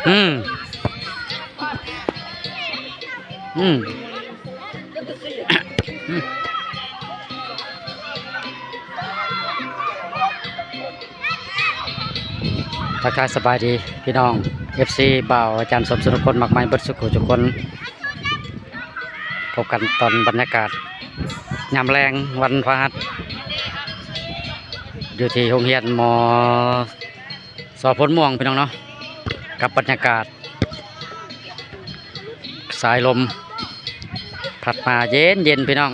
ອືມ ອືມ ທັກທາຍສະບາຍດີພີ່ນ້ອງ ເອັຟຊີ ບ່າວອາຈານສົມ ສຸນນະພົນ ມັກໃໝ່ເບິດສຸຂູສຸຄົນ. ພົບກັນຕອນບັນຍາກາດຍາມແລງວັນພະຫັດ ຢູ່ທີ່ໂຮງຮຽນ ມ.ສ ໂພນມ່ວງ ພີ່ນ້ອງເນາະ ກັບບັນຍາກາດສາຍລົມພັດມາເຢັນໆ ພີ່ນ້ອງ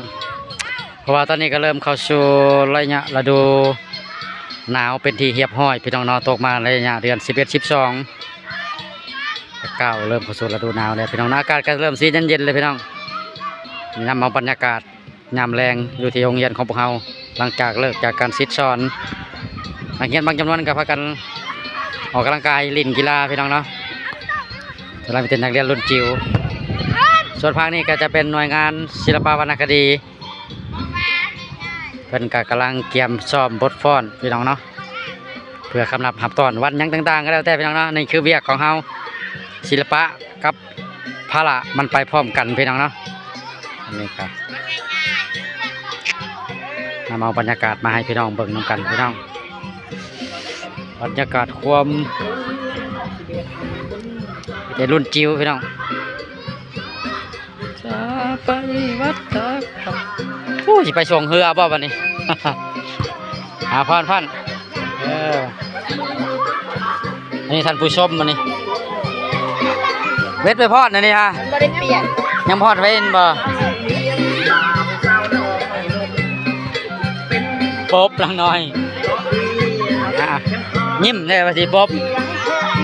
ເພາະວ່າຕອນນີ້ກໍເລີ່ມເຂົ້າສູ່ໄລຍະລະດູໜາວເປັນທີ່ຮຽບຮ້ອຍ ພີ່ນ້ອງເນາະ ຕົກມາໄລຍະເດືອນສິບເອັດ ສິບສອງ ກໍກ້າວເລີ່ມເຂົ້າສູ່ລະດູໜາວແລ້ວ ພີ່ນ້ອງເນາະ ອາກາດກໍເລີ່ມຊິເຢັນໆ ແລ້ວ ພີ່ນ້ອງ. ນຳເອົາບັນຍາກາດຍາມແລງຢູ່ທີ່ໂຮງຮຽນຂອງພວກເຮົາ ຫຼັງຈາກເລີກຈາກການສິດສອນ ນັກຮຽນບາງຈຳນວນກໍພາກັນອອກກຳລັງກາຍ ຫຼິ້ນກິລາ ພີ່ນ້ອງເນາະ ສ່ວນຫຼາຍມີແຕ່ນັກຮຽນລຸ້ນຈິ๋ວ. ສ່ວນພາກນີ້ກໍຈະເປັນໜ່ວຍງານສິລະປະວັນນະຄະດີ ເພິ່ນກໍກຳລັງກຽມຊ້ອມບົດຟ້ອນ ພີ່ນ້ອງເນາະ ເພື່ອຄຳນັບຮັບຕ້ອນວັນຫຍັງຕ່າງໆ ກໍແລ້ວແຕ່ ພີ່ນ້ອງເນາະ. ນີ້ຄືວຽກຂອງເຮົາ ສິລະປະກັບພາລະມັນໄປພ້ອມກັນ ພີ່ນ້ອງເນາະ. ອັນນີ້ກໍນຳເອົາບັນຍາກາດມາໃຫ້ພີ່ນ້ອງເບິ່ງນຳກັນ ພີ່ນ້ອງ ບັນຍາກາດຄວາມເປັນລຸ້ນຈິ๋ວ ພີ່ນ້ອງ. ຈະໄປວັດຕາກະ ໂອ້ ຊິໄປຊ່ວງເຮືອບໍ່ບັດນີ້? ຫາພອນ ພອນ ເອີ ອັນນີ້ທ່ານຜູ້ຊົມ ອັນນີ້ເວັດໄປພອດ ອັນນີ້ຮະ ບໍ່ໄດ້ປ່ຽນ ຍັງບໍ່ຮອດເວັນບໍ່? ປົບນາງນ້ອຍ ອ່າ ຍິ້ມແທ້ວ່າຊິປົບ.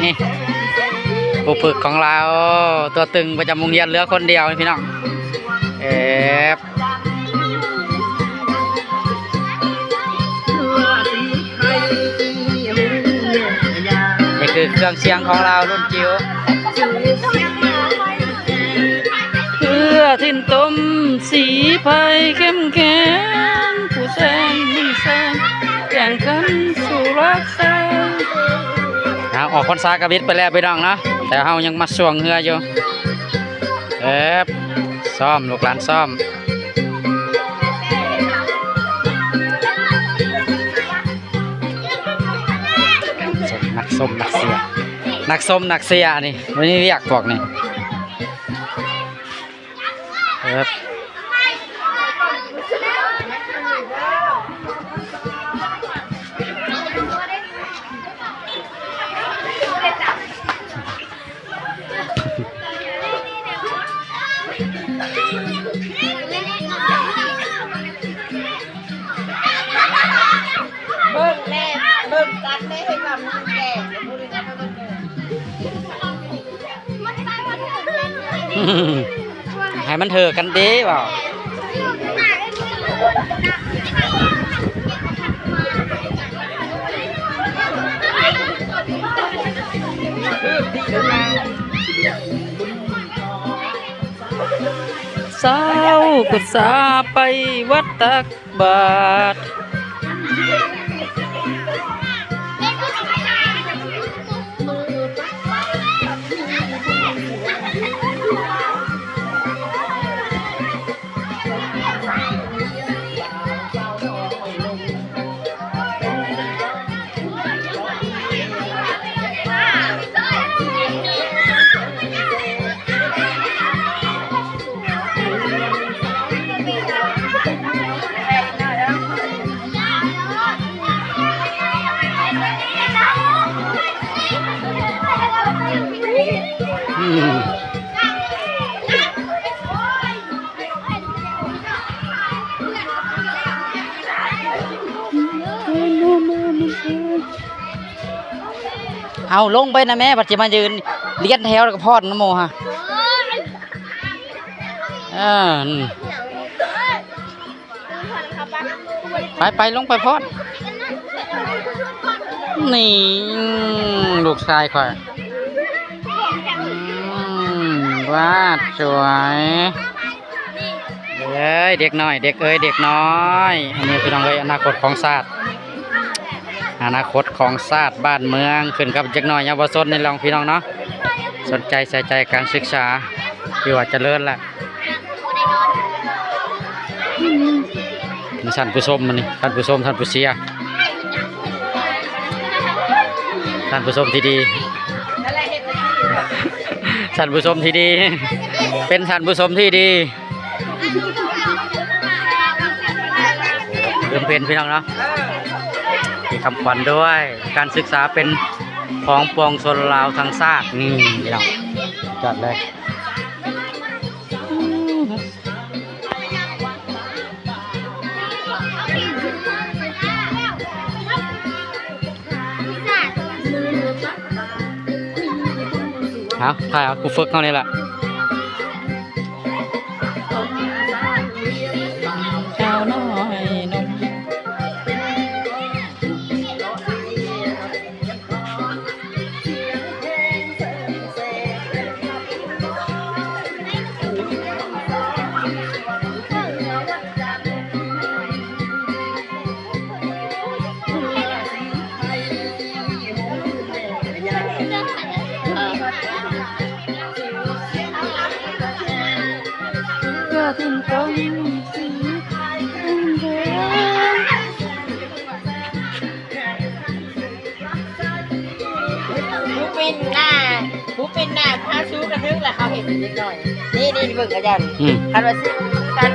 ນີ້ຄູຝຶກຂອງລາວ ຕົວຕຶງປະຈຳໂຮງຮຽນ ເຫຼືອຄົນດຽວນີ້ ພີ່ນ້ອງ ເອບ. ນີ້ຄືເຄື່ອງສຽງຂອງລາວລຸ້ນຈິ໋ວ ເພື່ອຖິ່ນຕົມສີໄພເຂັ້ມແຂງ ຜູ້ແສງມີແສງແກ່ງຂັນສູ່ລັກສາ. ເອົາ ອອກພັນສາກໍບິດໄປແລ້ວ ພີ່ນ້ອງເນາະ ແຕ່ເຮົາຍັງມາຊ່ວງເຮືອຢູ່. ເອີບ ຊ້ອມ ລູກຫຼານຊ້ອມ ຊົມ ນັກຊົມນັກເຊຍ ນັກຊົມນັກເຊຍ ອັນນີ້ບໍ່ມີວຽກພວກນີ້. ເອີບ ເບິ່ງແນ່ ເບິ່ງກັນແນ່ ເຫັນວ່າມັນແກ່ ໃຫ້ມັນເຖິກກັນເດ້ເວົ້າ. ຊາວພຶດສາໄປວັດຕັກ ບາດ. ເອົາລົງໄປນະແມ່ ບັດຊິມາຢືນລຽນແຖວແລ້ວກໍຟ້ອນນຳໝູ່ຫະ. ເອີ ໄປໆ ລົງໄປຟ້ອນ. ນີ້ ອືມ ລູກຊາຍຂ້ອຍ ອືມ ວາດສວຍ. ເອີຍ ເດັກນ້ອຍ ເດັກເອີຍ ເດັກນ້ອຍ ອັນນີ້ພີ່ນ້ອງເອີຍ ອະນາຄົດຂອງຊາດ ອະນາຄົດຂອງຊາດບ້ານເມືອງ ຂຶ້ນກັບເດັກນ້ອຍເຍົາວະຊົນນີ້ແຫຼະພີ່ນ້ອງເນາະ. ສົນໃຈໃສ່ໃຈການສຶກສາ ຖືວ່າຈະເລີນລະ. ທ່ານຜູ້ຊົມ ອັນນີ້ ທ່ານຜູ້ຊົມ ທ່ານຜູ້ເຊຍ ທ່ານຜູ້ຊົມທີ່ດີ ທ່ານຜູ້ຊົມທີ່ດີ ເປັນທ່ານຜູ້ຊົມທີ່ດີ. ເພິ່ນເປັນພີ່ນ້ອງເນາະ ມີຄຳຂວັນດ້ວຍ ການສຶກສາເປັນຂອງປວງຊົນລາວທັງຊາດ ນີ້ພີ່ນ້ອງ ຈັດເລີຍ. ເອົາ ຖ່າຍເອົາ ຄູຝຶກເຮົານີ້ລະ. ສາວນ້ອຍໜຸ່ມ ຜູ້ປິ່ນໜ້າ ຜູ້ປິ່ນໜ້າພາສູ່ກະຖືກລະ ເຂົາເຫັນເດັກນ້ອຍ ນີ້ ນີ້ເບິ່ງກະຢ່າ ອືມ ຄັນວ່າຊິກັນ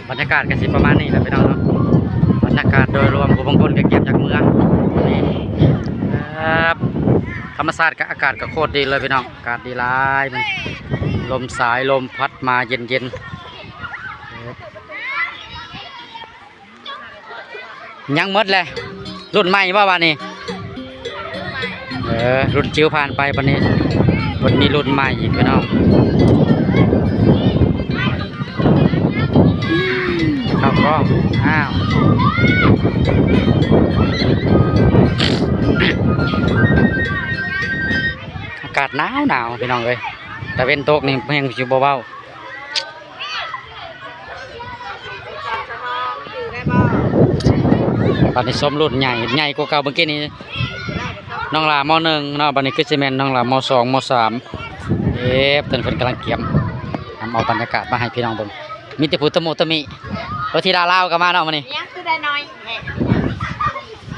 ບັນຍາກາດກະຊິປະມານນີ້ແຫຼະພີ່ນ້ອງເນາະ ບັນຍາກາດໂດຍລວມ ຜູ້ບາງຄົນກະກຽມຈາກເມືອງ ນີ້ ທຳມະຊາດກະ ອາກາດກະໂຄດດີເລີຍພີ່ນ້ອງ ອາກາດດີຫຼາຍ ລົມສາຍລົມພັດມາເຢັນໆ. ຍັງໝົດແຫຼະ ລຸ້ນໃໝ່ບໍ່ບາດນີ້? ເອີ ລຸ້ນຈິ້ວຜ່ານໄປ ບາດນີ້ເພິ່ນມີລຸ້ນໃໝ່ອີກພີ່ນ້ອງ ເຂົ້າກ້ອງ ອ້າວ ອາກາດໜາວໆ ພີ່ນ້ອງເອີຍ ຕາເວັນຕົກນີ້ແຮງຊິບໍ່ເວົ້າ. ບາດນີ້ຊົມລຸ້ນໃຫຍ່ ໃຫຍ່ກວ່າເກົ່າ ເມື່ອກີ້ນີ້ນ້ອງຫຼ້າ ມໍໜຶ່ງ ເນາະ ບາດນີ້ຄືຊິແມ່ນນ້ອງຫຼ້າ ມໍສອງ ມໍສາມ ເອີ ເພິ່ນ ເພິ່ນກຳລັງກຽມ ນຳເອົາບັນຍາກາດມາໃຫ້ພີ່ນ້ອງເບິ່ງ ມີແຕ່ຜູ້ຕະມຸຕະມິ ໂອ ທິດາລາວກະມາເນາະມື້ນີ້ ຍັງຄືໄດ້ໜ້ອຍແທ້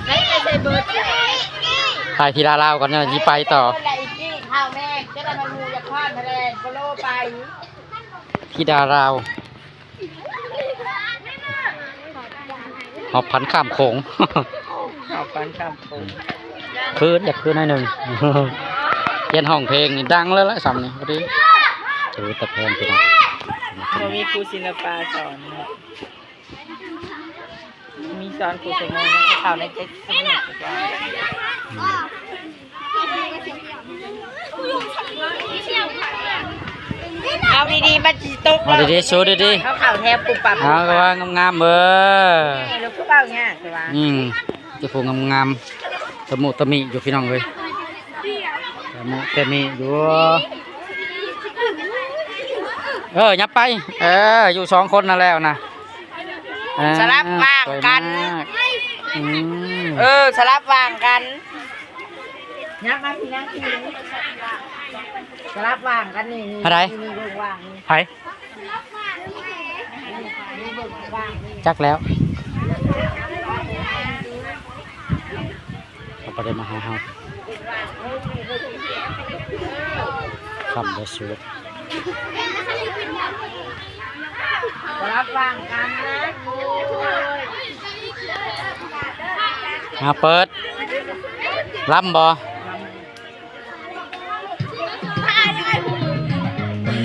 ໄປໃສ່ເບິດ ຖ່າຍທິດາລາວກ່ອນ ຈັ່ງຊິໄປຕໍ່ ເອົາແມ່ ຈະໄດ້ມາໝູ່ຢາກຄອນທະແລນໂປໂລໄປ. ທິດາລາວ ຫອບຝັນຂ້າມໂຂງ ຫອບຝັນຂ້າມໂຂງ ຄືນ ຢາກຄືນໜ້ອຍໜຶ່ງ ຮຽນຮ້ອງເພງນີ້ດັງເລີຍລະ ຊ່ຳນີ້ພໍດີ ໂຕຕະແພງພີ່ນ້ອງ ບໍ່ມີຄູສິລະປະສອນເນາະ. ມີສອນຄູສະໝອງເຂົ້າໃນເຈັດສິບ ເອົາດີໆ ມັນຊິຕົກ ເອົາດີໆ ສູ້ດີໆ ເຂົາເຂົ້າແຖວປຸບປັບ ເອົາລະວັງງາມໆ ເອີ ນີ້ລູກຜູ້ເວົ້າຍາກແຕ່ວ່າ ອືມ ເຈົ້າຜູ້ງາມໆ ຕະມຸຕະມິຢູ່ພີ່ນ້ອງເອີຍ ຕະມຸຕະມິຢູ່ ເອີ ຫຍັບໄປ ເອີ ຢູ່ສອງຄົນນັ້ນແລ້ວນະ. ອ່າ ສະຫຼັບຫວ່າງກັນ ອືມ ເອີ ສະຫຼັບຫວ່າງກັນ ຫຍັບມາພີ້ ຫຍັບພີ້ ສະຫຼັບຫວ່າງກັນນີ້ ນີ້ ໃຜ ນີ້ ນີ້ ເບິ່ງຫວ່າງນີ້ ໃຜ ນີ້ ເບິ່ງຫວ່າງນີ້ ຈັກແລ້ວ. ເຂົາບໍ່ໄດ້ມາຫາເຮົາ ຄ່ຳແລ້ວສູດ ເອົາເປີດ ລຳບໍ່?